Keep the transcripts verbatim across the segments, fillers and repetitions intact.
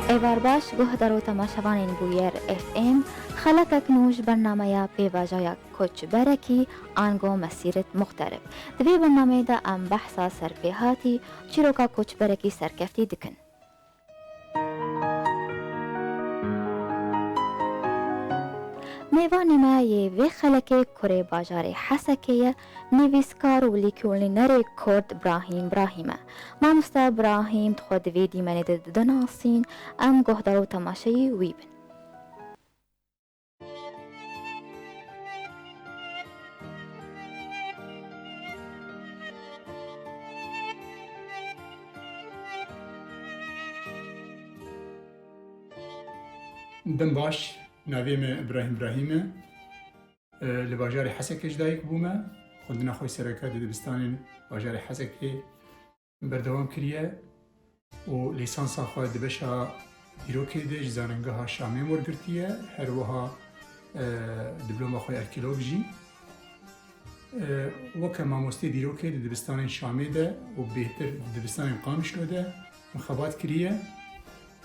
Êvar baş, guhdar û temaşevanên Bûyer F M, xelekek nû ji bernameya pêvajoya koçberekî ango mesîret muxterib. Di vê bernameyê de em behsa serpêhatî çîroka koçberekî serkeftî dikin. Mêvanê me yê vê xelekê kurê bajarê Hesekê ye, nivîskar û lîkolînerê kurd Brahîm Brahîm e. Mamoste Brahîm, tu xwe di vê dîmenê de dide nasîn, em guhdar û temaşeyî wî bin. Dem baş, navê me Îbrahîm Îbrahîm e. E, li bajarê Hesekê ji dayik bûme. Xwendina xwe sereke di dibistanên bajarê Hesekê berdewam kiriye û lîsansa xwe di beşa dîrokê de ji Zanîngeha Şamê wergirtiye. Her wiha, e, diploma xwe arkeolog jî. E, weke mamostê dîrokê di dibistanên Şamê de û bêhtir di dibistanên Qamişlo de min xebat kiriye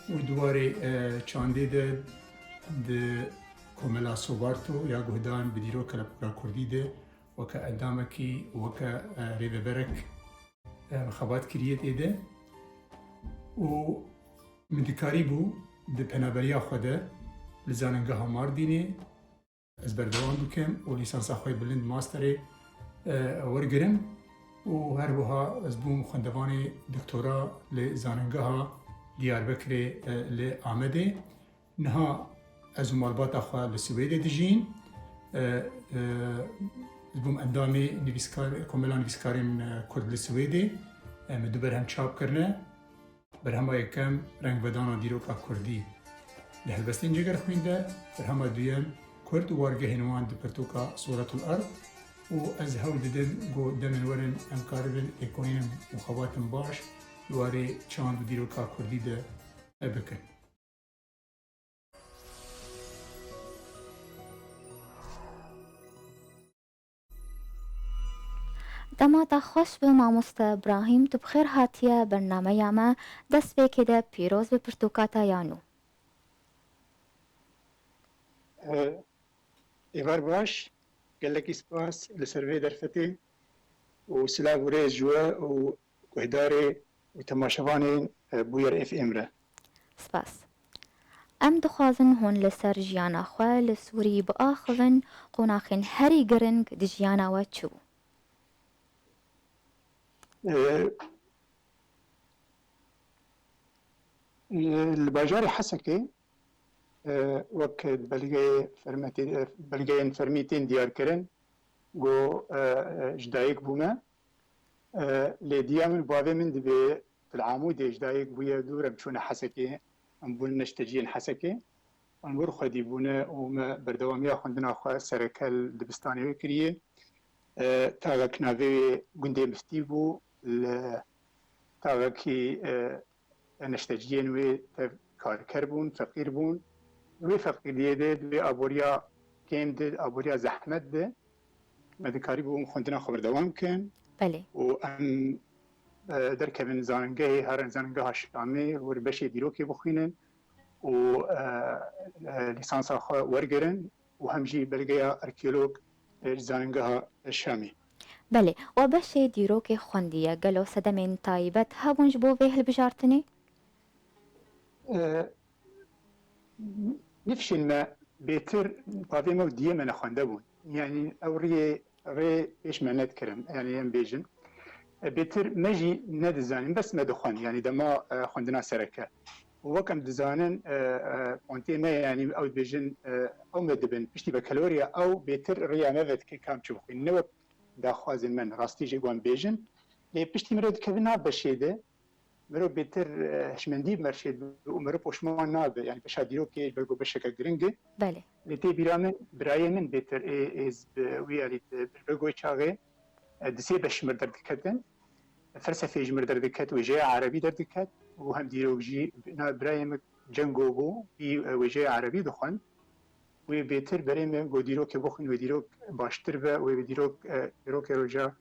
û di warê, e, çandê de di Komela Sobarto ya guhdan bi dîrok kelepûra kurdî de weke endamekî, weke, e, rêveberek, e, min xebat kiriye tê de û min dikarîbû di penaberiya xwe de li Zanîngeha Mardînê ez berdewam bikim û lîsansa xwe bilind masterê, e, wergirim û her wiha ez bûm xwendevanê doktora li Zanîngeha Diyarbekirê, e, li Amedê. Niha ez û malbata xwe li Swêdê dijîn. E, e, ez bûm endamê nivîskar-, Komela Nivîskarên, e, Kurd li Swêdê. E, me du berhem çap kirine. Berhema yekem rengvedana dîroka kurdî li helbestên Cegerxwîn de, berhema duyem Kurd û wargehên wan di pirtûka Sûretul Erd û ez hewl didim ku demên werin em karibin lêkolînin û xebatên baş di warê çand û dîroka kurdî de bikin. Dema te xweş be mamoste Brahîm, tu bi xêr hatiye bernameya me. Destpêkê de pîroz be pirtûka te ya nû. E, êvar baş, gelekî spas li ser vê derfetê û silav û rêz ji we û guhdarê û temaşevanên, e, Bûyer F M re. Spas. Em dixwazin hûn li ser jiyana xwe li Sûrî biaxivin, qonaxên herî giring di jiyana we çi bû? E, li bajarê Hesekê, e, wek belgeyê fermetê-, belgeyên fermî tên diyarkirin, ku, e, e, ji dayik bûme. E, lê diya min, bavê min dibê Til Amûdê ji dayik bûye, dûr em çûne Hesekê, em bûne neşteciyên Hesekê. Em wir xwedî bûne û me berdewamiya xwendina xwe sereke li dibistanê wê kiriye. E, taxek navê wê gundê Miftî bû, li taxekî, e, neşteciyên wê tev karker bûn, feqîr bûn. Wê feqîriyê de, di wê aboriya kêm de, aboriya zehmet de, me dikarîbûn xwendina xwe berdewam bikin. Belê. Û em, e, derkevin zanîngehê, herin zanîngeha Şamê, wir beşê dîrokê bixwînin û, e, e, lîsansa xwe wergirin û hem jî belgeya arkeolog, e, ji zanîngeha Şamê. Belê, we beşê dîrokê xwendiye, gelo sedemên taybet hebûn ji bo vê hilbijartinê? E, nifşên me bêtir bavê me û diyê me nexwende bûn. Yanî ew riyê rê pêş me nedikirin, yanî em bêjin. E, bêtir me jî nedizanîn, bes me dixwend, yanî dema, e, xwendina sereke. Û wek em dizanin, e, e, pontê me, yanî ew dibêjin, e, ew me dibin, piştî bekeloriya ew bêtir riya me vedike kam çi bixwîn. Ne wek daxwazên me, rastî jî wan bêjin. Lê piştî mirov dikeve nav beşê de, mirov bêtir, e, hişmendî bi merşê dibe û mirov poşman nabe. Yanî beşa dîrokê ji ber ku beşeke giring e. Belê. Lê tê bîra min, birayê min bêtir ê, ê z-, bi wî alî di, bi go çaxê, e, di sê beş ji mir derdiketin. Felsefê ji mir derdiket, wêjeya erebî derdiket û hem dîrok jî, na, birayê min cengo bû, wî, e, wêjeya erebî dixwend. Wê bêtir berê min got, dîrokê bixwîn, wê dîrok baştir be, wê dîrok, e, dîrokê roja,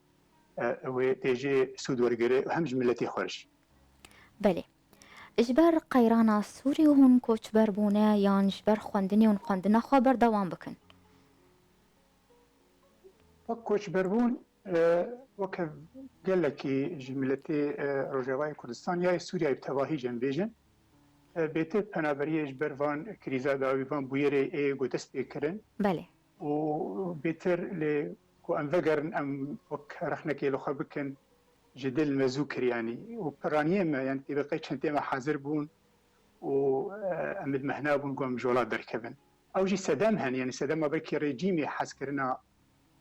e, wê tê jê sûd wergere, hem ji miletê xwe re jî. Belê. Ji ber qeyrana Sûrî hûn koçber bûne yan ji ber xwendinê hûn xwendina xwe berdewam bikin? Wek koçberbûn, e, weke gelekî ji miletê, e, Rojavayê Kurdistan ya yê Sûriyeyê bi tevahî jî em bêjin, e, bêtir penaberiyê ji ber van krîza dawî, van bûyerê ê ku dest pê kirin. Belê. Û bêtir lê ku em vegerin, em wek rexnekê li xwe bikin, ji dil me zû kir, yanî û piraniyê me, yanî têbeqey çentê me hazir bûn û, e, em li mehna bûn ku em ji welat derkevin. Ew jî sedem hen, yanî sedema belkî rejîmê hezkirina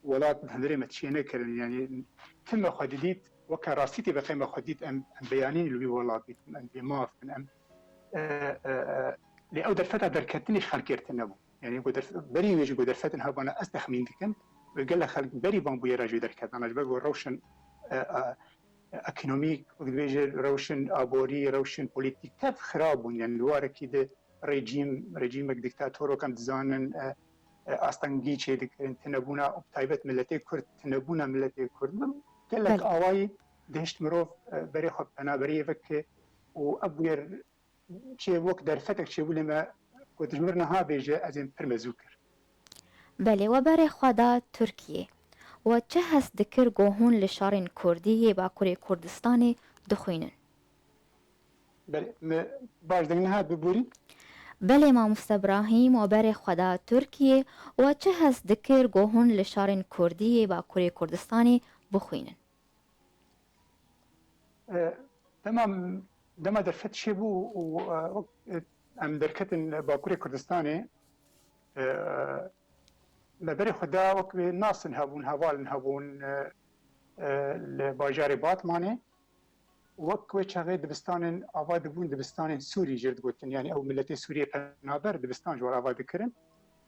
welat bi hundirê me tişê nekirin. Yanî tim me xwe didît, weke rastî têbeqey me xwe dît, em, em beyanîn li wî welat dîtin, em bêmaf bin, em, e, e, e, lê ew derfeta derketinê ji xelkê re tune bû. Yanî ku derf-, berî wê jî ku derfetin hebana, ez texmîn dikim, wê gelek xelk berî van bûyera jî derketana, ji ber ku rewşin, e, e, ekonomîk, wek dibêje rewşin aborî, rewşin polîtîk tev xirab bûn. Yanî li warekî de rejîm, rejîmek dîktator wek em dizanin, e, e, astengî çêdikirin, tunebûna, bi taybet miletê Kurd, tunebûna miletê Kurd. Gelek Belê. Awayî dihişt mirov, e, berê xwe penaberiyê veke û ev bûyer çê wek derfetek çêbû, lê me got, ji mir niha bêje, ez ên pir mezû kir. Belê, we berê xwe da Tirkiyê. We çi hest dikir ku hûn li şarên Kurdî yê Bakurê Kurdistanê dixwînin? Belê, me baş deng nehat biborî. Belê mamoste Brahîm, we berê xwe da Tirkiyê, we çi hest dikir ku hûn li şarên Kurdî yê Bakurê Kurdistanê bixwînin? E, dema, dema derfet çêbû û, e, wek, e, em derketin Bakurê Kurdistanê, e, me berê xwe da, wek wê nasin hebûn, hevalin hebûn, e, e, li bajarê Batmanê. Wek wê çaxê dibistanên ava dibûn, dibistanên Sûrî jê re digotin. Yanî ew miletê Sûriyê penaber dibistan ji wan ava dikirin.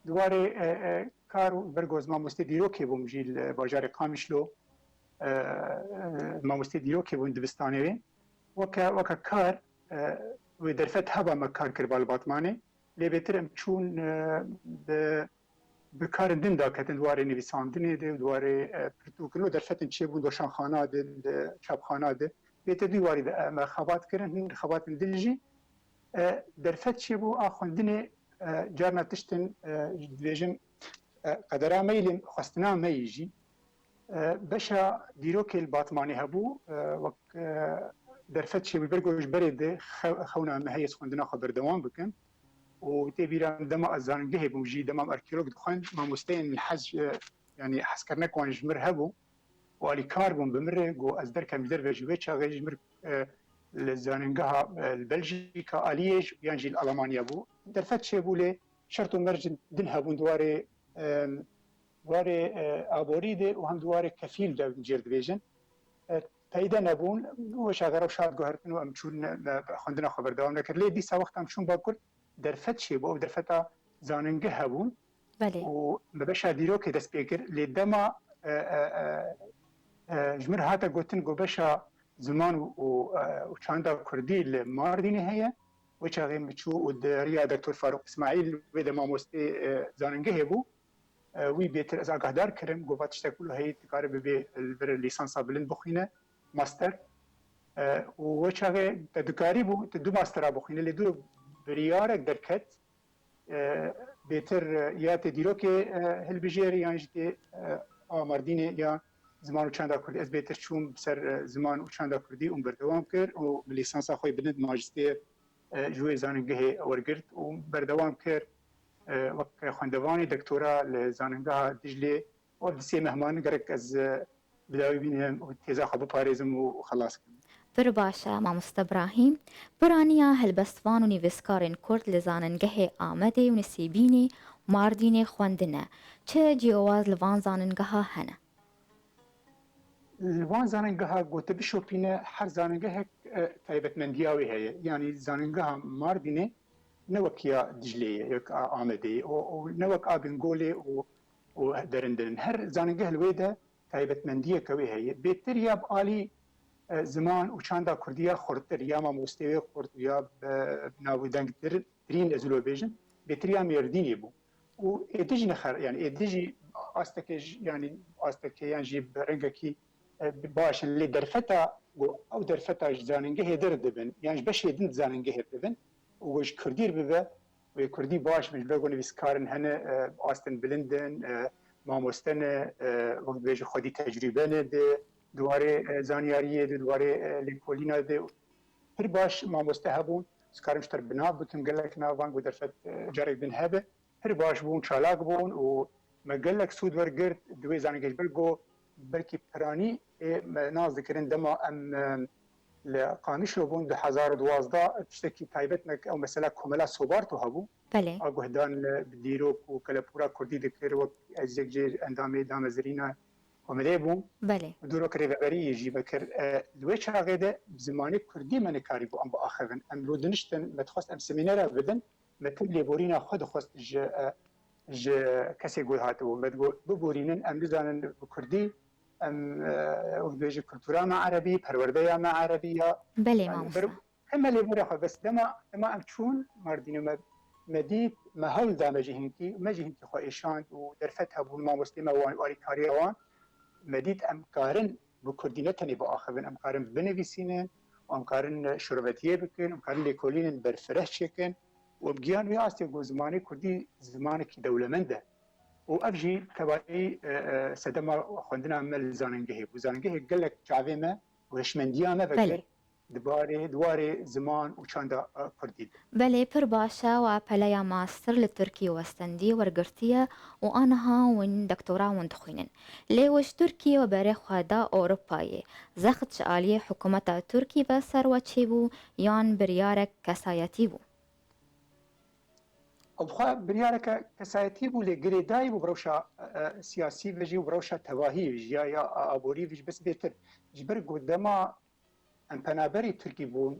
Di warê, e, e, kar û ber ku ez mamostê dîrokê bûm jî li bajarê Qamişlo, e, e, mamostê dîrokê bûn dibistanê wê. Weke, weke kar, e, wê derfet heba me kar kiriba li Batmanê. Lê bêtir em çûn, e, bi, bi karên din daketin, di warê nivîsandinê de, di warê, e, pirtûkirin û derfetên çêbûn di weşanxana de, di çapxana de. Bêtir di warî de, e, me xebat kirin, hin xebatên din jî, e, derfet çêbû a xwendinê, e, carna tiştin, e, dibêjin, e, qedera me yî, lê xwestina me yî jî. E, beşa dîrokê li Batmanê hebû, e, wek, e, derfet çêbû, ber ku ji berê de xe-, xewna me heye ez xwendina xwe berdewam bikim. Û tê bîra min dema ez zanîngehê bûm jî, dema em arkeolog dixwend, mamosteyên hez, e, yanî hezkirine ku wan ji mir hebû û alîkar bûn bi min re, got ez derkem ji derve jî. Wê çaxê ji mir, e, li zanîngeha, e, li Beljîka aliyê jî yan jî li Alemanya bû. Derfet çêbû, lê şert û mercên din hebûn di warê, e, di warê, e, aborî de û hem di warê kefîl de jê re dibêjin. E, peyde nebûn, wê çaxê rewşa hat guhertin û em çûn, e, xwendina xwe berdewam nekir. Lê dîsa wexta em çûn Bakur, derfet çêbû, ew derfeta zanîngeh hebûn. Belê. Û me beşa dîrokê dest pê kir. Lê dema, e, e, e, e, ji mir hate gotin ku beşa ziman û, û, e, û çanda kurdî li Mardînê heye, wê çaxê min çû û di riya Doktor Farûq Îsmaîl, wê de mamostê, e, zanîngehê bû. E, wî bêtir ez agahdar kirim, got va tiştek wilo heye, dikare bibe li vir lîsansa bilind bixwîne, master. E, û wê çaxê te dikarîbû, tu du mastera bixwîne, lê dû biryarek derket, e, bêtir, e, ya tê dîrokê, e, hilbijêrî yan jî tê, e, a Mardînê ya ziman û çanda kurdî. Ez bêtir çûm ser, e, ziman û çanda kurdî û berdewam kir û bi lîsansa xwe bilind majistêr, e, ji wê zanîngehê wergirt û berdewam kir, e, wek xwendevanê doktora li zanîngeha Diclê. Ev di sê mehman gerek ez, e, bi dawî bînim û têza xwe biparêzim û xelas kim. Pir baş e, mamoste Brahîm. Piraniya helbestvan û nivîskarên Kurd li zanîngehê Amedê û Nisêbînê, Mardînê xwendine. Çi cihowaz li van zanîngeha hene? Li van zanîngeha ku tu bişopîne, her zanîngehek, e, taybetmendiya wê heye. Yanî zanîngeha Mardînê ne wek ya Diclê ye, wek a Amedê ye, û, û ne wek a Bingolê û, û derindin in. Her zanîngeh li wê de taybetmendiyeke wê heye. Bêtir ya bi alî, e, ziman û çanda kurdî ya xurtir, ya mamostê wê xurt û ya bi navûdengtir-, tirîn, ez wilo bêjim, bêtir ya Mêrdînê bû. Û êdî jî ne xer-, yanî êdî jî asteke ji-, yanî asteke yan jî bi rengekî, e, bi-, baş in. Lê derfeta ku ew derfeta ji zanîngehê derdibin, yan ji beşê din di zanîngehê dibin, û ku ji kurdî re bibe, wê kurdî baş bin, ji ber ku nivîskarin hene, e, astên bilind in, e, mamoste ne, e, wek dibêje xwedî tecrûbe ne di, di warê, e, zanyariyê de, di warê, e, lêkolîna de. Pir baş mamoste hebûn, ez karim ji te re bi nav bikim, gelek nav van ku derfet, e, carek din hebe. Pir baş bûn, çalak bûn û me gelek sûd wergirt di wê zanîngehê, ji ber ku belkî piranî ê me nas dikirin dema em, e, li Qamişlo bûn du hezar û duwazdeh, tiştekî taybet me, ew mesela komela Sobarto hebû. Belê. A guhdan, e, bi dîrok û kelepûra kurdî dikir, wek ez yek jê endamê damezirîna komeleyê bûm. Belê. Dûrok rêveberiyê jî me kir. E, li wê çaxê de bi zimanê kurdî me nikarîbû em biaxivin. Em rûdiniştin, me dixwest em semînera bidin, me tim lêborîna xwe dixwest ji, e, ji kesê ku hatibû. Me digot, biborînin, em nizanin bi kurdî, em, e, wek dibêje kultura me erebî, perwerdeya me erebî ya. Belê, yani, mamoste. Ber-, heme lêborê xwe, bes dema, dema em çûn Mardînê, me, me dît, me hewl da me jî hinkî, me jî hinkî xwe êşand û derfet hebûn, mamostê me wan û alîkariya wan. Me dît em karin bi kurdî ne tenê biaxivin, em karin binivîsînin, em karin şûrevetiyê bikin, em karin lêkolînên berfireh çêkin. Û em gihan wê astê ku zimanê kurdî zimanekî dewlemend e. Û ev jî tevayî, e, e, sedema xwendina me li zanîngehê bû. Zanîngehê gelek çavê me û hişmendiya me vekir. Belê. Di barê, di warê ziman û çanda, e, kurdî de. Belê, pir baş e, we peleya master li Tirkiyê westendî, wergirtiye û aniha win doktora win dixwînin. Lê we ji Tirkiyê we berê xwe da Ewropayê. Zext ji aliyê hikûmeta Tirkî ve ser we çêbû yan biryarek kesayetî bû? Ew xwe biryareke kesayetî bû, lê girêdayî bû bi rewşa, e, e, siyasî ve jî û bi rewşa tevahî ve jî ya, ya aborî ve jî, bes bêtir. Ji ber ku dema em penaberî Tirkî bûn,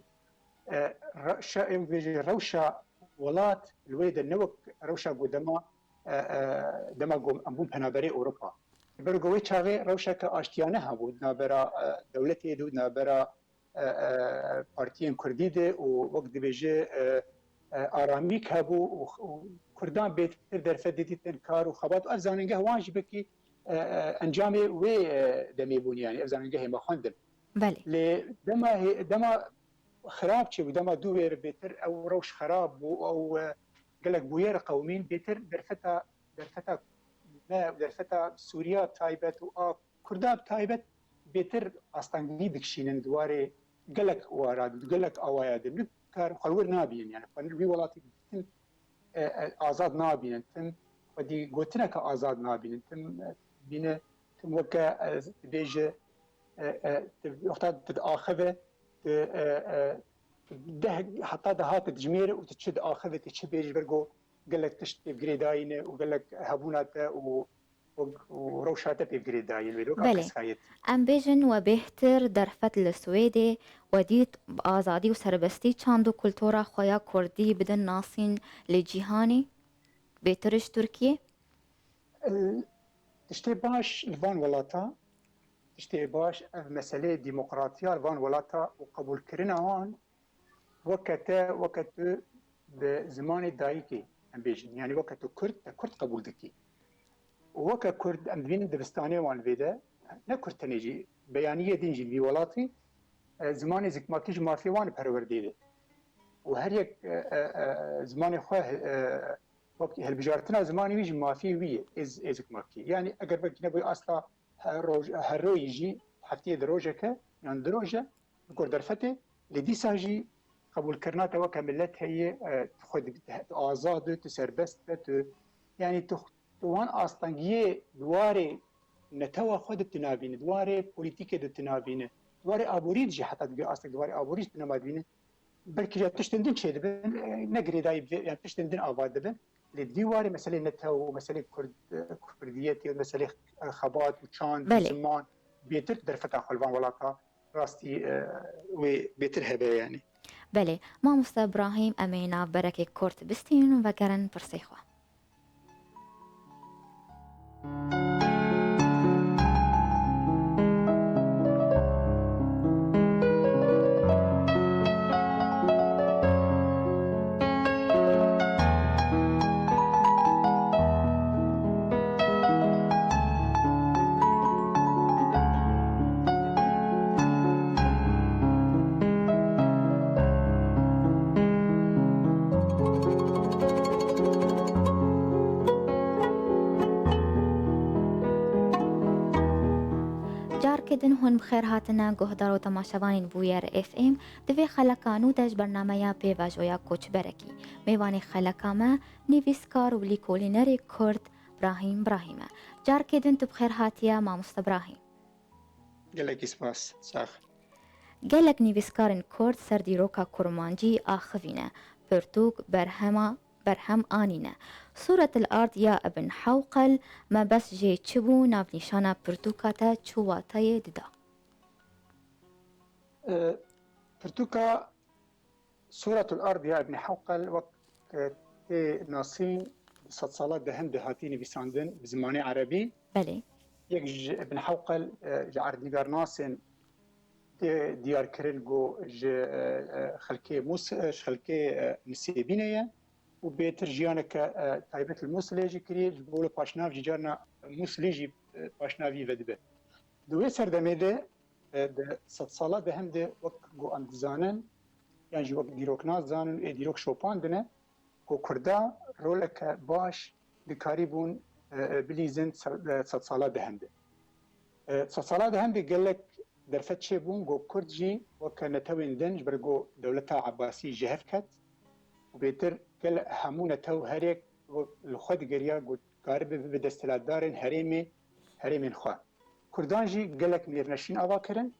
e, re-, şe-, em bêjin rewşa welat li wê de ne wek rewşa ku dema, e, e, dema ku em bûn penaberê Ewropa. Ji ber ku wê çaxê rewşeke aştiyane hebû di navbera, e, dewletê de û di navbera, e, e, partiyên kurdî de û wek dibêje, e, e, aramîk hebû û, û kurdan bêtir derfet didîtin kar û xebat û ev zanîngeh wan jî belkî, e, e, encamê wê, e, demê bûn, yani ev zanîngehê me xwendin. Belê. Lê dema hê-, dema xirab çêbû, dema dû wêr bêtir ew rewş xirab bû, ew, e, gelek bûyer qewimîn, bêtir derfeta, derfeta me, derfeta Sûriya taybet û a Kurda bi taybet bêtir astengî dikişînin di warê gelek wara, di gelek awaya de. Nikar xwe li wir nabînin, yani xwe li wî welatî tim, e, e, azad nabînin, tim xwedî gotineke azad nabînin, tim, e, bîne, tim weke, e, dibêje, e, e, tu wexta tu diaxive, tu, e, e, deh, heta deha tu dijmêre û tu çi diaxive, tu çi bêjî, ji ber ku gelek tişt tê girêdayî ne û gelek hebûna te û, û, û rewşa te pê girêdayî ne, wek kesayet. Belê. Em bêjin we bêhtir derfet li Swêdê, we dît bi azadî û serbestî çand û kultura xwe ya kurdî bidin nasîn li cîhanê, bêtir ji Tirkiyê? Tiştê baş li van welata, tiştê baş ev meseleyê demokratiya li van welata û qebûlkirina wan weke te, weke tu bi zimanê dayikê, em bêjin, yanî weke tu kurd, te kurd qebûl dikî. Û weke kurd em dibînin dibistanê wan li vê de, ne kurd tenê jî, beyaniyê din jî li vî welatî, e, zimanê zikmakî ji mafê wan li perwerdê de. Û her yek, e, e, e, zimanê xwe, e, wek hilbijartina zimanê wî ji mafê wî ye, ê z-, ê zikmakî. Yanî eger belkî nebûye asla her roj, her royî jî hefteyê di rojeke yan di roje, bi gor derfetê, lê dîsa jî qebûlkirina te weke milet heye, e, tu xwe di, tu azad e, tu serbest be, tu, yanî tu, tu wan astengiyê di warê netewa xwe de tu nabîne, di warê polîtîkê de tu nabîne, di warê aborî de jî heta digire astek di warê aborî jî tu nema dibîne. Belkî ya tiştên din çêdibin, e, ne girêdayî bi vê, yani tiştên din ava dibin. Lê di vî warê meselê netew û meselê kurd, e, kurdiyetê û meselê, e, xebat û çand û Belê. ziman bêtir derfeta xwe li van welata rastî, e, wê bêtir hebe yani. Belê. Mamoste Ibrahîm, em ê navberekê kurt bistînin û vegerin pirsê xwe. Din hûn bi xêr hatine guhdar û temaşevanên Bûyer F M. Di vê xeleka nû de ji bernameya Pêvajoya Koçberekî mêvanê xeleka me nivîskar û lîkolînerê Kurd Brahîm Brahîm e. Carkê din tu bi xêr hatiye mamoste Brahîm. Gelekî spas. Sax. Gelek nivîskarên Kurd ser dîroka kurmancî axivîne, pirtûk, berhema, berhem anîne. Sûretil Ard ya Ibn Hewqel, mebest jê çi bû, navnîşana pirtûka te çi wateyê dida? E, pirtûka Sûretul Ard ya Ibn Hewqel wek, e, tê nasîn, sedsala dehem de hatî nivîsandin bi zimanê erebî. Belê. Yek ji Ibn Hewqel, e, ji erdnîgarnasên tê diyar kirin ku ji, e, e, xelkê Mûs-, e, ji xelkê, e, Nisêbînê ye û bêtir jiyaneke, e, taybet li Mûsilê jî kiriye, ji bo li paşnav jî carna Mûsilî jî, e, paşnavî vedibe. Di wê serdemê de, e, di sedsala dehem de wek ku em dizanin, yan jî wek dîroknas dizanin, ê dîrok şopandine, ku Kurda roleke baş dikarîbûn, e, e, bilîzin ser, e, sedsala dehem de. E, sedsala dehem de gelek derfet çêbûn, ku Kurd jî weke netewên din ji ber ku dewleta Ebasî ji hev ket û bêtir gel hemû netew herêk li xwe digeriya ku karibe bibe desthilatdarên herêmê, herêmên xwe. Kurdan jî gelek mêrneşîn ava kirin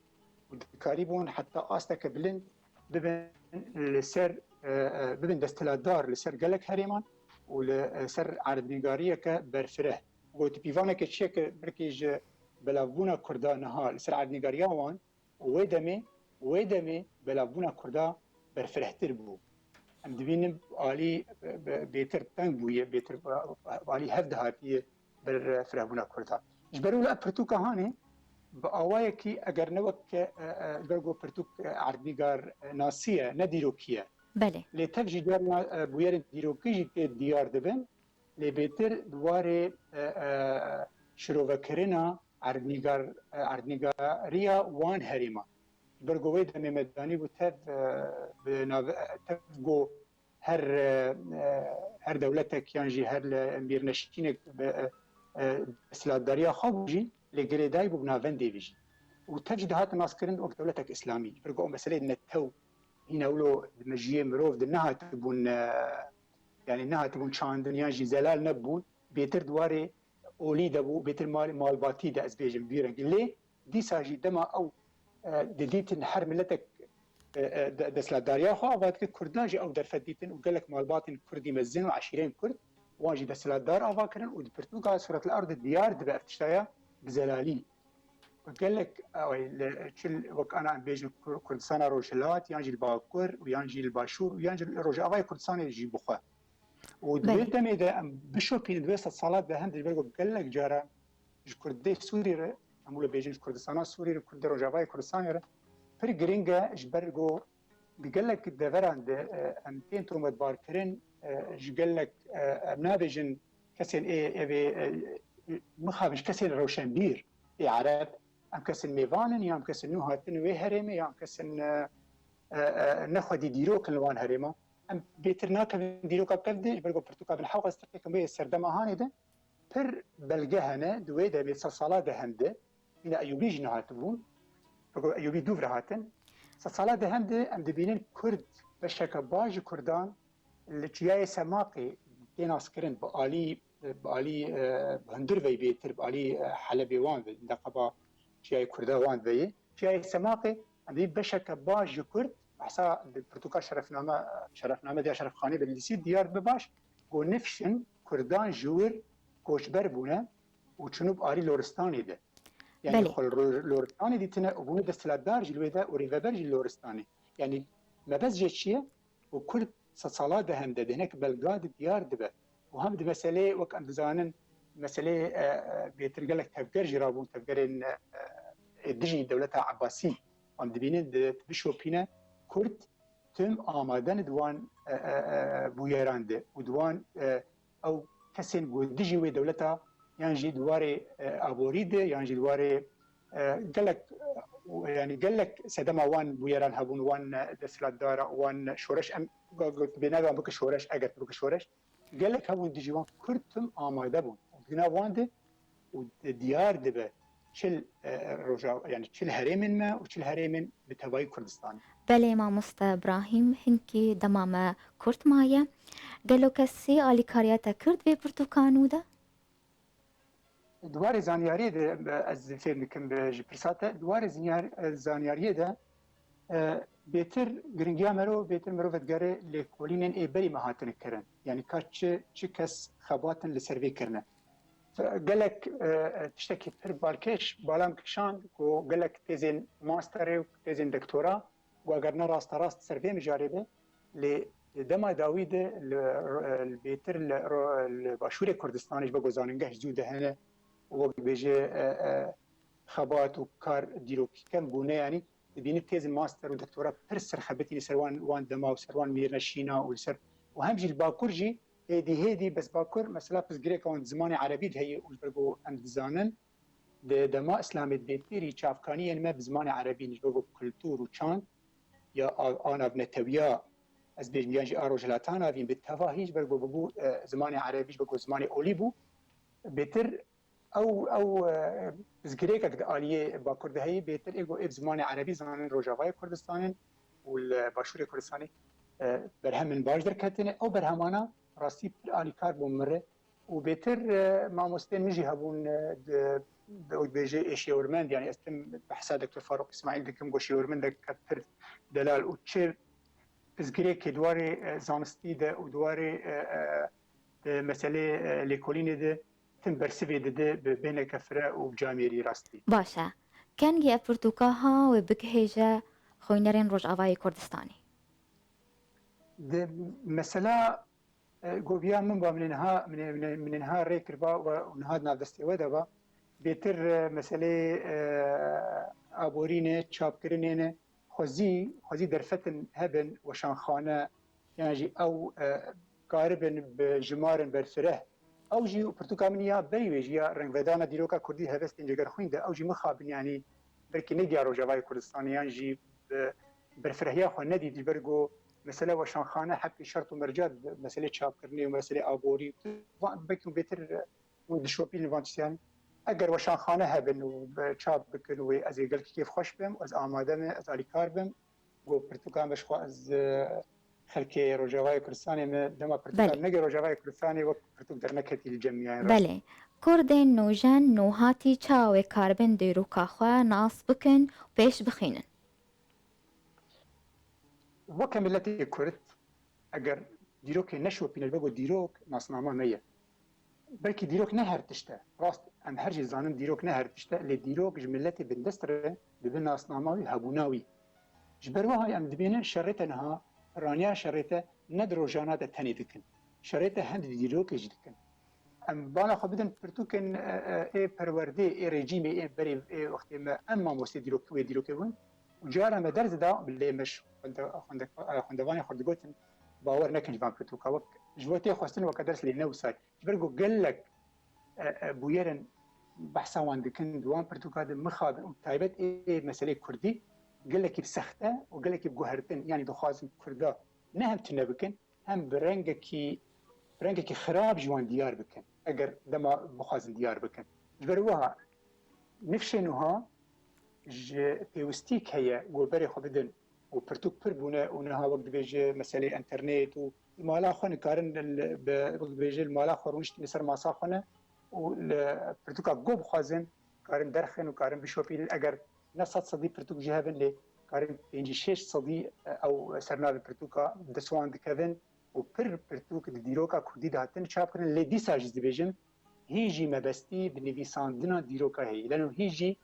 û dikarîbûn heta asteke bilind bibin li ser, e, e, bibin desthilatdar li ser gelek herêman û li, e, ser erdnîgariyeke berfireh. Gotî pîvaneke çi ye ku belkî ji belavbûna Kurda niha li ser erdnîgariya wan û wê demê, wê demê belavbûna Kurda berfirehtir bû. Em dibînin alî, e, be-, bêtir teng bûye, bêtir, e, alî hev dihatiye ber, e, firehbûna Kurda. Ji ber wilo ev pirtûka hanê bi awayekî eger ne wek, e, e, ji ber ku pirtûk, e, erdnîgar, e, nasî ye, ne dîrokî ye. Belê. Lê tev jî carna, e, bûyerên dîrokî jî tê diyar dibin. Lê bêtir di warê, e, e, şirovekirina erdnîgar-, e, erdnîgariya wan herêman. Ji ber ku wê demê me danîbû tev, e, bi nav-, tev ku her, e, e, her dewletek yan jî her li mêrneşînek bi, e, e, desthilatdariya xwe bû jî, lê girêdayî bû bi navendê vî jî. Û tev jî dihat naskirin wek dewletek îslamî. Ji ber ku ew meseleyê netew hîna wilo di mejiyê mirov de nehatibûn, e, yanî nehatibûn çandin yan jî zelal nebûn, bêtir di warê olî de bû, bêtir mal-, malbatî de ez bêjim vî rengî. Lê dîsa jî dema ew, e, didîtin her miletek, e, e, de-, desthilatdariya xwe ava dikir, Kurdan jî ew derfet dîtin û gelek malbatên Kurdî mezin û eşîreyên Kurd wan jî desthilatdar ava kirin û di pirtûka Sûretil Erd de diyar dibe ev tiştaya bi zelalî. Gelek, e, li, çi li, wek ana em bêjin Kur-, Kurdistana Rojhilat, yan jî li Bakur û yan jî li Başûr û yan jî li Rojavayê Kurdistanê jî bixwe. Û di wê Belê. demê de em bişopînin di wê sedsala dehem de ji ber ku gelek cara ji Kurdê Sûrî re, em wilo bêjin ji Kurdistana Sûrî re, Kurdê Rojavayê Kurdistanê re pir giring e ji ber ku di gelek deveran de, e, em tên tometbarkirin, e, ji gelek, e, em nabêjin kesên ê, evê, e, mixabin ji kesên rewşenbîr ê Ereb, em kesên mêvan in, ya em kesên nû hatin wê herêmê, ya em kesên, e, e, e, ne xwedî dîrok in li wan herêma. Em bêtir nakevin dîroka bi kev de, ji ber ku pirtûka Bin Hewqes teqî wê serdema hanê de pir belge hene, di wê demê sedsala dehem de, hîna Eyûbî jî nehatibûn, Eyûbî dûv re hatin. Sedsala dehem de em dibînin Kurd beşeke baş ji Kurdan li çiyayê Semaqê tê naskirin, bi alî, bi alî, e, hundir veyî bêtir, bi alî, e, Helebê wan ve, deqeba çiyayê Kurda wan veyî. Çiyayê Semaqê, em dibînin beşeke baş ji Kurd, behsa di pirtûka Şerefname, Şerefname diya Şerefxanê Bedlîsî diyar dibe baş, ku nifşin Kurdan ji wir koçber bûne û çûnû bi alî Loristanê de. Yani Belê. xwe li Ro-, Loristanê dîtine û bûne desthilatdar jî li wê de û rêveber jî li Loristanê. Yani mebest jê çi ye? Û Kurd sedsala dehem de di hinek belga de diyar dibe. Û hem di meseleyê, wek em dizanin, meseleyê, e, e, bêtir gelek tevger jî rabûn, tevgerên, e, e, dijî dewleta Ebasî. Em dibînin di bişopîne Kurd tim amade ne di wan, e, e, e, bûyeran de û di wan, e, ew kesên ku dijî wê dewleta yan jî di warê, e, aborî de yan jî di warê, e, gelek, e, yanî gelek sedema wan bûyeran hebûn, wan, e, desthilatdara, wan şoreş, em, ga-, ga-, bênavê wan bike şoreş, eger tu bike şoreş, gelek hebûn dijî wan, Kurd tim amade bûn. Di nav wan de û di-, diyar dibe çil, e, roja, yani çil herêmên me û çil herêmên bi tevayî Kurdistanê. Belê mamoste Ibrahîm, hinkî dema me kurt maye. Gelo kesî alîkariya te kir di vê pirtûka nû de? Di warê zanyariyê de, e, ez fêm dikim bi, ji pirsa te, di warê zinyar-, e, zanyariyê de, e, bêtir giringiya mero, bêtir mero vedigere lêkolînên ê berî me hatine kirin. Yani ka çi, çi kes xebatin li ser vê kirine. Gelek, e, e, tiştekî pir balkêş bala min kişand ku gelek têzên masterê û têzên doktora ku eger ne rasterast ser vê mijarê be, lê di dema dawî de li, li bêtir li, li Başûrê Kurdistanê ji bo ku zanîngeh zû de hene û wek dibêje, e, e, xebat û kar dîrokî kem bûne, yanî dibînî têzên master û doktora pir serxebitî li ser wan, wan dema û ser wan mêrneşîna û li ser, û hem jî li Bakur jî hêdî hêdî, bes Bakur mesela pirsgirêka wan di zimanê erebî de heye û ji ber ku em dizanin di dema Îslamê di bêtirî çavkaniyên me bi zimanê erebî ne, ji ber ku kultûr û çand ya a, a navnetewiya, ez bêjim, yan jî a rojhilata navîn bi tevahî ji ber ku bibû, e, zimanê erebî ji ber ku zimanê olî bû, bêtir ew, ew, e, pirsgirêkek di aliyê Bakur de heye, bêtir ê ku ê bi zimanê erebî zanin Rojavayê Kurdistanê û li Başûrê Kurdistanê, e, berhemên baş derketine. Ew berhemana rastî pir alîkar bûn min re. Û bêtir, e, mamostên min jî hebûn, e, di, di, wek dibêje ê şêwirmend, yani ez tim behsa Doktor Farûq Îsmaîl dikim, ku şêwirmendeke pir delal û çi pirsgirêkê di warê, e, zanistî de û di warê, e, e, e, meselê, e, lêkolînê de tim bersivê dide bi bêhneke fireh û camêrî rastî. Baş e. Kengî ev pirtûka ha wê bigihêje xwînerên Rojavayê Kurdistanê? Di mesela, e, goviya min ba, min ê niha, min ê, min ê, min ê niha rê kiriba we û niha di nav destê we de ba. Bêtir, e, meselê, e, aborî ne, çapkirinê ne, xwezî, xwezî derfetin hebin, weşanxane, yan jî ew, e, karibin bi jimarin berfireh. Ew jî pirtûka min ya berî wê jî ya rengvedana dîroka kurdî helbestên Cegerxwîn de, ew jî mixabin, yanî belkî ne giya Rojavayê Kurdistanê, yan jî bi berfirehiya xwe nedît, ji ber ku mesele weşanxane, heqî şert û merca, meselê çapkirinê û meselê aborî, van, belkî bêtir hûn dişopînin van tiştiyan. Eger weşanxane hebin û çap bikin wê, ez ê gelkî kêfxweş bim, ez amade me, ez alîkar bim. Ku pirtûkan be ji xwe ez, e, xelkê Rojavayê Kurdistanê me dema pirtûkan Belê. neke Rojavayê Kurdistanê wek pirtûk derneketî li cem miyayên rast. Belê. Kurdên nûjen nûhatî çawa wê karibin dîroka xwe nas bikin û pêş bixînin? Weke miletê Kurd, eger dîrokê neşopîne, ji ber ku dîrok nasnama me ye. Belkî dîrok ne her tişt e. Rast, em her jî zanin dîrok ne her tişt e, lê dîrok ji miletê bindest re dibe nasnama wî, hebûna wî. Ji ber wiha em dibînin şerê te niha, piraniya şerê te ne di rojana de tenê dikin. Şerê te hem di dîrokê jî dikin. Em bala xwe bidin pirtûkên, e, e, ê perwerdê, ê rejîmê, ê berê, ê wextê me, em mamostê dîrok, wê dîrokê bûn. Û cara me derz da, lê me ji xwende-, xwende-, e, xwendevanê xwe digotin, bawer nekin ji van pirtûka. Wek ji bo tê xwestin weke ders lê ne wisa ye. Ji ber ku gelek, e, e, bûyerên behsa wan dikin, di wan pirtûka de mixabin û taybet ê meselê kurdî gelekî bi sexte û gelekî bi guhertin, yanî dixwazin kurda ne hem tune bikin, hem bi rengekî, bi rengekî xirab ji wan diyar bikin, eger dema bixwazin diyar bikin. Ji ber wiha nifşên wiha ji pêwistîk heye ku berê xwe bidin û pirtûk pir bûne û niha wek dibêje meselê enternet û li mala xwe nikarin li, bi, wek dibêje li mala xwe rûniştîne ser masa xwe ne û li pirtûka go bixwazin karin derxin û karin bişopînin. Eger ne sed sedî pirtûk jî hebin lê karin pêncî şêş sedî ew sernavê pirtûka dest wan dikevin û pir pirtûk di dîroka kurdî de hatin çapkirin. Lê dîsa jî dibêjim, hîn jî mebestî bi nivîsandina dîroka heye. Leno hîn jî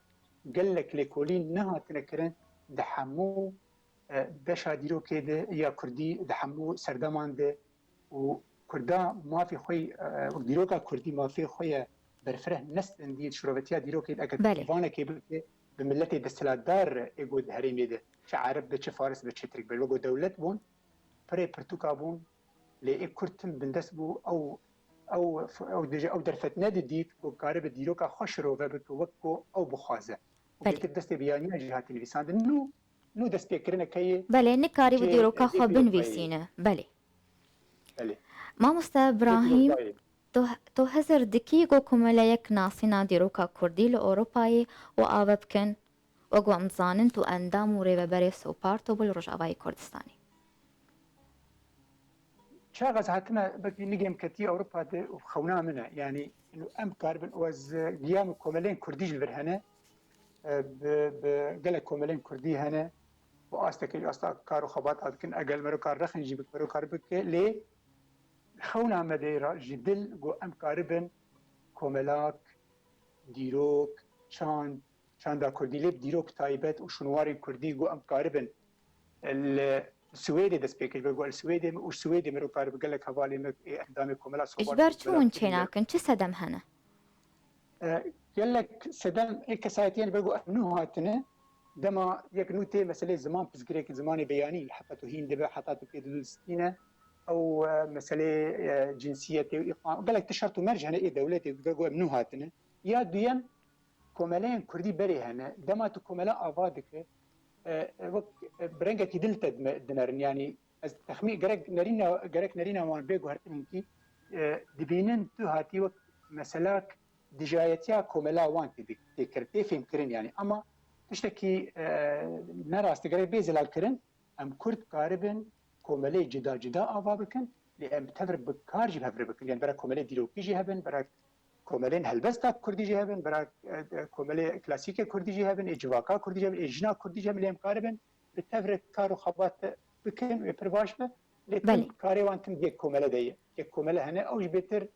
gelek lêkolîn nehatine kirin di hemû, e, beşa dîrokê de ya kurdî, di hemû serdeman de û kurda mafê xwe, e, dîroka kurdî mafê xwe ye berfireh nestendî di şirovetiya dîrokê de. Eger Belê. vanekê bike bi miletê desthilatdar ê got di herêmê de, çi ereb be, çi faris be, çi tirk be, wego dewlet bûn, pirê pirtûka bûn, lê ê kurd tim bindest bû, ew, ew, ew dibêje, ew derfet nedidît ku karibe dîroka xwe şirove bike wek ku ew bixwaze. Û Belê. bêtir destê bi yaniyan jî hatî nivîsandin. Nû, nû destpêkirineke ye Belê, nikarî bi cê, dîroka cê xwe dîrokayê. binivîsîne. Belê. Belê. Mamoste Cê Ibrahîm, dîrokayê. Tu, tu hizir dikî ku komeleyek nasîna dîroka kurdî li Ewropayê û ava bikin, wek ku em dizanin tu endam û rêveberê Sewparto bû li Rojavayê Kurdistanê. Çaxaz hatime belkî nigêm ketî Ewropa de û xewna min e. Yanî û em karibin û ez giyam û komeleyên kurdî ji vir hene. E, bi, bi gelek komeleyên kurdî hene. Bi astekê ji asta kar û xebat dikin. Egel mero kar rexin jî bik mero kar bike. Lê xewna me de ra ji dil ku em karibin komelak, dîrok, çand, çanda kurdî lê bi dîrok taybet û şûnwarên kurdî ku em karibin li Swêdê dest pê kir, ku li Swêdê me û Swêdê me rokar bi gelek hevalê me ê endamê komela Ji Sobar ber çi hûn çênakin? Çi sedem hene? E, gelek sedem ê kesayetiyên be ku em nû hatine, dema yek nû tê meselê ziman pirsgirêk zimanê beyanî heta tu hîn dibe, heta tu pê didû distîne, ew e, meselê e, cinsiyetê û îqam, gelek ti şert û merc hene ê dewletê ku be ku em nû hatine. Ya duyem, komeleyên kurdî berê hene. Dema tu komela ava dike, e, e, wek e, bi rengekî dil te dime- dinerin. Yanî ez texmî gerek nerîna, gerek nerîna wan bê guhertin hinkî e, dibînin tu hatî wek meselak dijayetiya komela wan tê dik-, tê kir, tê fêmkirin yanî. Ama tiştekî e, ne rast e, gerek bê zelal kirin. Em kurd karibin komelê cida cida ava bikin, lê em bi tevr bi kar jî bi hev re bikin. Yanî bera komelê dîrokî jî hebin, bera komelên helbesta kurdî jî hebin, bera e, e, komelê klasîkê kurdî jî hebin, ê civaka kurdî jî hebin, ê jina kurdî jî hebin, lê em karibin bi tevr re kar û xebat bikin, wê pir baş be. Lê tim Belê. karê wan tim yek komele de ye. Yek komele hene, ew jî bêtir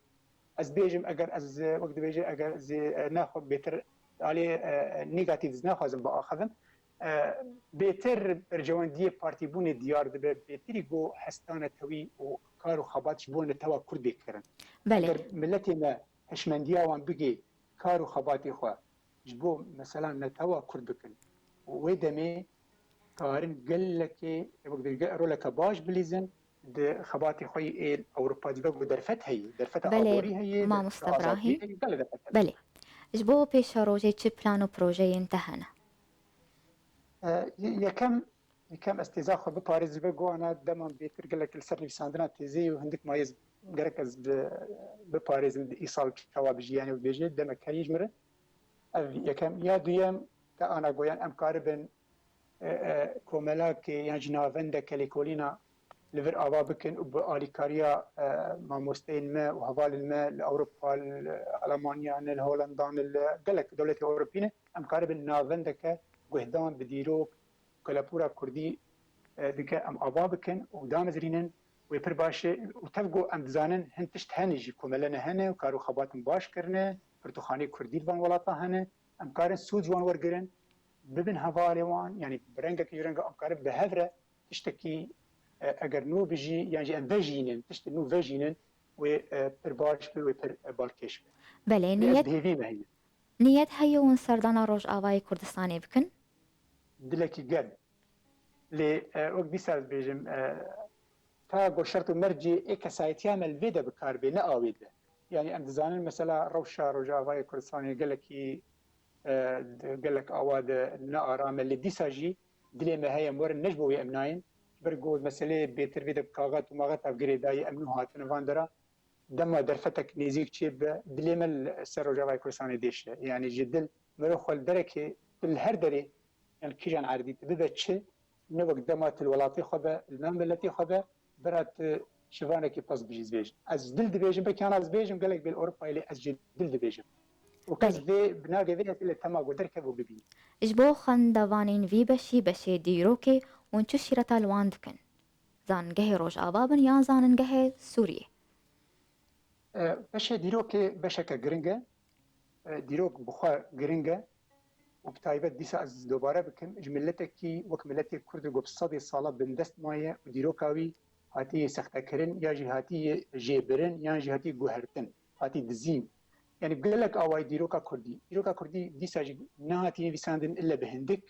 ez bêjim, eger ez, e, wek dibêje, eger ez, e, naxwe bêtir alê, e, negatîf ez naxwazim biaxivim. E, bêtir berjewendiyê partîbûnê diyar dibe, bêtirî go hesta netewî û kar û xebat ji bo netewa kurd bê kirin. Belê. Eger miletê me hişmendiya wan bigê kar û xebatê xwe ji bo mesela netewa kurd bikin û wê demê karin gelekê, wek dibêje, roleke baş bilîzin di xebatê xwe yê ê Ewropa dî, wek derfet heye, derfeta Belê, aborî heye, mamoste derfeta azadiyê Ibrahîm. heye, gelek derfet heye. Belê. Ji bo pêşerojê çi plan û projeyên te hene? E, ye-, yekem, yekem ez têza xwe biparêzim, ji ber ku ana dema bêtir gelek li ser nivîsandina têzê û hindik mayê ez, gerek ez bi, biparêzim di îsal çawa bijî, yanî bêje demek heye ji min re. Ev yekem. Ya duyem, te ana goyan em karibin, e, e, komelakê yan jî navendeke lêkolîna li vir ava bikin û bi alîkariya, e, mamosteyên me û hevalên me li Ewropa, li Alemanya ne, li Holanda ne, li gelek dewletê Ewropî ne, em karibin navendeke guhdan bi dîrok, kelepûra kurdî, e, dike em ava bikin û damezrînin, wê pir baş e û tev ku em dizanin hin tişt hene jî, komele ne hene û kar û xebatin baş kirine, pirtûkxaneyê kurdî li van welata hene, em karin sûd ji wan wergirin, bibin hevalê wan, yanî bi rengekî ji renga em karin bi hev re tiştekî, e, eger nû bijî, yan jî em vejînin, tiştê nû vejînin, wê, e, pir baş be, wê pir, e, balkêş be. Belê, Lê ez niyet, bi hêvî me heye. niyet heye hûn serdana Rojavayê Kurdistanê bikin? Dilekî germ. Lê, e, wek dîsa ez bêjim, e, ta ku şert û mercê ê kesayetiya me li vê de bi kar bê, ne a wê de. Yanî em dizanin mesela rewşa Rojavayê Kurdistanê gelekî, e, di gelek awa de ne aram e, lê dîsa jî dilê me heye em werin, ne ji bo wê em nayên. Ji ber ku meseleyê bêtir vê de bi kaxet û maxet ev girêdayî em nû hatine van dera. Dema derfetek nêzîk çêbibe, dilê me li ser Rojavayê Kurdistanê dêşe. Yanî ji dil mero xwe li derekê, tu li her derê, yan li kîjan erdî tu bibe çi, ne wek dema tu li welatê xwe be, li nav miletê xwe be, bira tu şivanekî pez bijî, ez bêjim. Ez ji dil dibêjim, belkî ana ez bêjim gelek bê li Ewropayê, lê ez ji dil dibêjim. Û kes Belê. vê, bi navê vê yekê li tema ku derkeve û bibîne. Ji bo xwendevanên vî beşî, beşê dîrokê, hûn çi şîreta li wan dikin? Zanîngehê Rojava bin yan zanîngehê Sûriyê? E, beşê dîrokê beşeke giring e. E, dîrok bi xwe giring e û bi taybet dîsa ez dobare bikim, ji miletekî wek miletê Kurd ku bi sedê sala bindest maye û dîroka wî hatiye sextekirin ya jî hatiye jêbirin yan jî hatiye guhertin, hatiye dizîn. Yanî gelek awayî dîroka Kurdî. Dîroka Kurdî dîsa jî nehatiye nivîsandin ille bi hindik.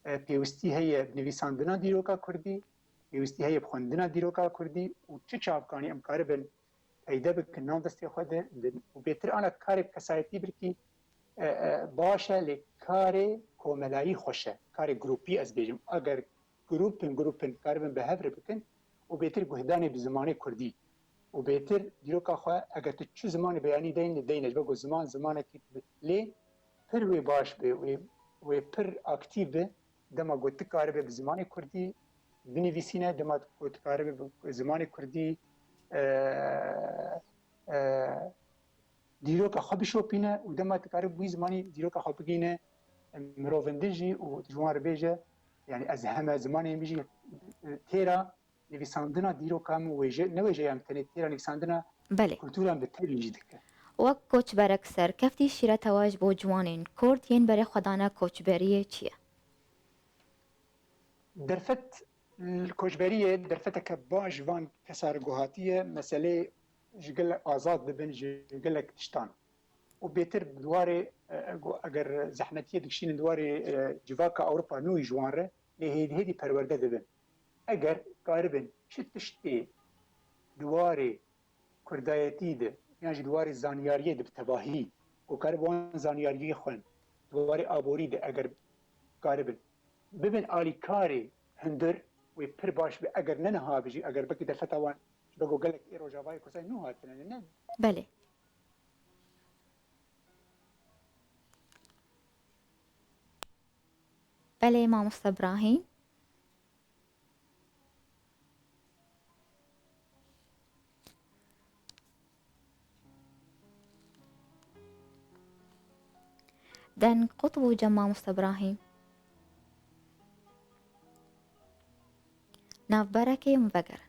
E, pêwistî heye bi nivîsandina dîroka Kurdî, pêwistî heye bi xwendina dîroka Kurdî û çi çavkanî em karibin peyde bikin nav destê xwe de bin. Û bêtir ana karê kesayetî birkî, e, e, baş e, lê karê komelayî xweş e. Karê grûpî ez bêjim. Eger grûpin, grûpin karibin bi hev re bikin û bêtir guhdanê bi zimanê Kurdî. û bêtir dîroka xwe eger tu çi zimanê beyanî deyne, deyne, ji ber ku ziman zimanekî lê pir wê baş be, wê, wê pir aktîf be, dema ku tu karibe bi zimanê kurdî binivîsîne, dema ku tu karibe bi zimanê kurdî, e, e, dîroka xwe bişopîne û dema tu karibe bi wî zimanî dîroka xwe bigihîne mirovin din jî û ji wan re bêje, yani ez heme zimanê min jî, e, têra nivîsandina dîroka min wêje, ne wêjeyan tenê têra nivîsandina Belê. kultûran bi tevî jî dike. Wek koçberek serkeftî şîreta we ji bo ciwanên kurd yên berê xwe dane koçberiyê çi ye? Derfet, koçberiyê derfeteke baş ji van kesa re guhatiye, meselê ji gelek azad bibin ji gelek tiştan. Û bêtir bi warê, e, eger zehmetiyê dikişînin di warê, e, civaka Ewropa nû ji wan re, lê hêdî hêdî perwerde dibin. Eger karibin çi tiştê di warê kurdayetî de, yan jî di warê zanyariyê de bi tevahî, ku karibin wan zanyariyê xwin, di warê aborî de eger karibin, bibin alîkarê hundir wê pir baş be, eger ne niha be jî, eger belkî derfeta wan ji ber ku gelek ê Rojavayê Kurdistanê nû hatine, ne? Belê. Belê, mamoste Ibrahîm. Deng qut bû cem mamoste Ibrahîm. Navberekê hûn vegerin.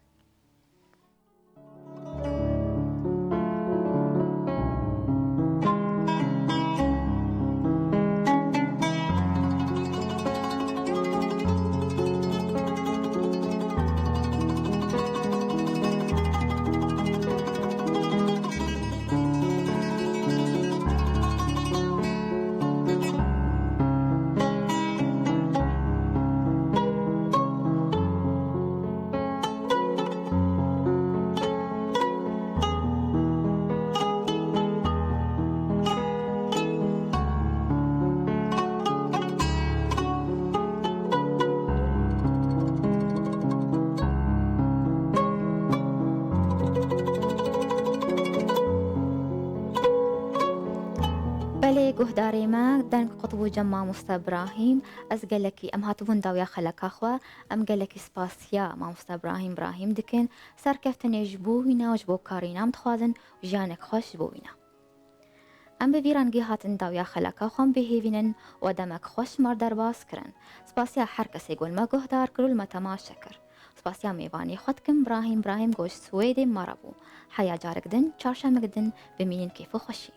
Belê guhdarê me, deng qutbû cem mamoste Ibrahîm, ez gelekî em hatibûn dawiya xeleka xwe, em gelekî spasiya mamoste Ibrahîm Ibrahîm dikin, serkeftinê ji bo wîna û ji bo karîna em dixwazin û jiyanek xweş ji bo wîna. Em bi vî rengî hatin dawiya xeleka xwe em bihêvînin û demek xweş me derbas kirin. Spasiya her kesê ku li me guhdar kir û li me temaşe kir. Spasiya mêvanê xwe dikim, Ibrahîm Ibrahîm ku ji Swêdê me re bû. Heya carek din, çarşemik din, bimînin kêf û xweşî.